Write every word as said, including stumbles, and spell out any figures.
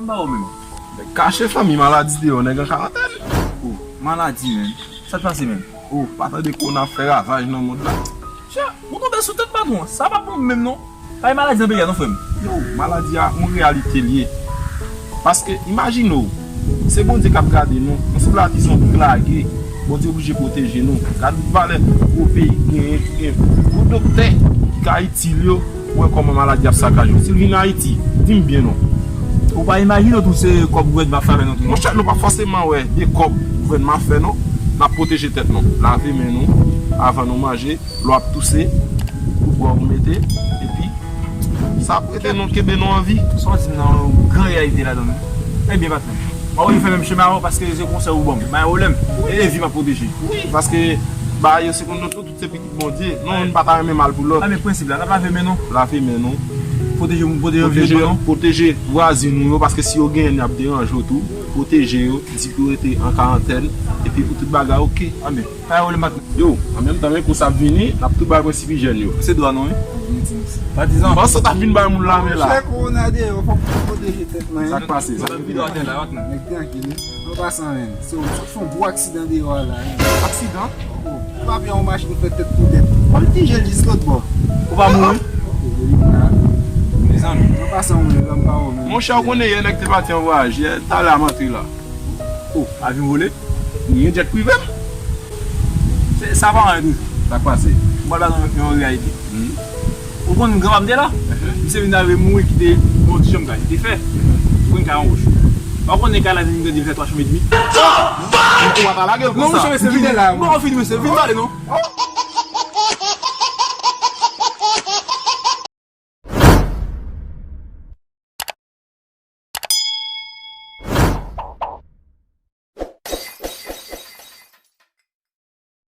Ba ou menm. Kache fanmi maladi deyò, nèg an karantèn. Oh, maladi, menm. Sa t pase, menm? Oh, pa tande kòna ap fè ravaj nan mond la. Cha, ou tonbe sou tèt patwon an. Sa pa bon menm, non. Pa gen maladi nan peyi a, non, frè m. Yo, maladi a, yon reyalite l ye. Paske, imajine w, se Bondye k ap gade nou. Nou se la ti zonbi lage, Bondye oblije pwoteje nou. Gad valè gwo peyi genyen, ki gen gwo doktè ki ka itil yo, pou wè kòman maladi ap sakaje w. Si l vin Ayiti, di m byen non. Ou pa imajine w tou se kòb gouvènman ap fè avè nou tou, non? Monchè, nou pa fòseman wè de kòb gouvènman ap fè non. N ap pwoteje tèt nou. Lave men nou avan nou manje, lè w ap touse, ou bwè ou mete, epi sa ap rete nou, kenbe nou an vi. Sa w di m nan yon gran reyalite ladan menm. Ebyen, patnè, m ap oblije fè menm chemen avè w paske se konsèy ou ban m. Bay pwoblèm. E vi m ap pwoteje. Wi, paske bagay yo se konn nou tout, tout se pitit Bondye. Non, youn pa ta renmen mal pou lòt. A, men prensip la, n ap lave men nou. Lave men nou. Pwoteje moun, pwoteje anviwònman nou. Pwoteje vwazin nou yo, paske si yo genyen, y ap deranje w tou. Pwoteje yo, di pou yo rete an karantèn, epi pou tout bagay oke. A, men, pa gen pwoblèm, patnè. Yo, an menm tan, men kou sa ap vini, n ap tou bay prensip ijyèn yo. Se dwa nou, wi. Patizan. Panse w t ap vin bay moun lame la. Monchè, kowona deyò, fòk nou pwoteje tèt nou, wi. Sa k pase? Sa k vide atè la, patnè. Nèg trankil, wi. An pasan, menm. Se w sot fè yon gwo aksidan deyò a la, wi. Aksidan? Oh, oh. Ou pa pran yon machin ou fè tèt pou tèt. Kòm ti jèl jis lòt bò. Ou pa mouri? Oh, oh, oh, oh, oh. Mezanmi. An pasan, ou menm, m pa wè w menm. Monchè, ou konnen yè nèg te pati an vwayaj, yè talè a m antre la. Oh, avyon vole? Ni yon jet prive m. Se, sa pa anyen toujou. Sa k pase? M pral ba nou yon reyalite. Ou konn granpa m te la? Misye vin arive mouri kite yon ti chanm kay. Li te fè. Ou konn kay an wòch. Ou pa konnen kay la vin grandi, vin fè twa chanm edmi? Ou pa ta lage l konsa. Non, monchè, mesye, vin la. Bon, fini, mesye, vin pale non.